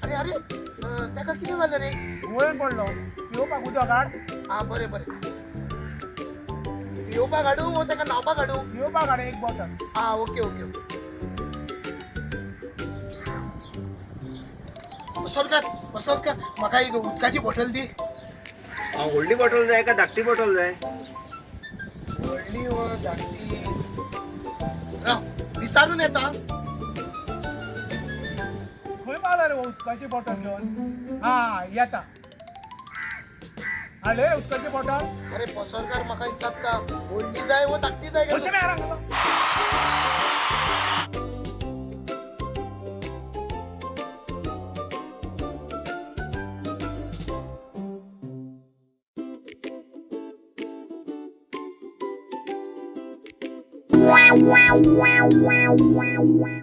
अरे अरे, ताका कितें जालें रे? वयर पडलो. पिवपाक उदक हाड. आं, बरें बरें. पिवपाक हाडूं वो ताका न्हावपाक हाडूं? पिवपाक हाड एक बॉटल. आं, ओके ओके ओके. सरकार सरकार, म्हाका एक उदकाची बॉटल दी. व्हडली बॉटल जाय का धाकटी बॉटल जाय? व्हडली व धाकटी? राव, विचारून येता. खंय पावला रे हो उदकाची बॉटल घेवन? हा, येता. हाडले उदकाची बॉटल? अरे पसरकार, म्हाका विचारता व्हडली जाय वो धाकटी जाय. कशें मेळना? Wow, wow, wow, wow, wow.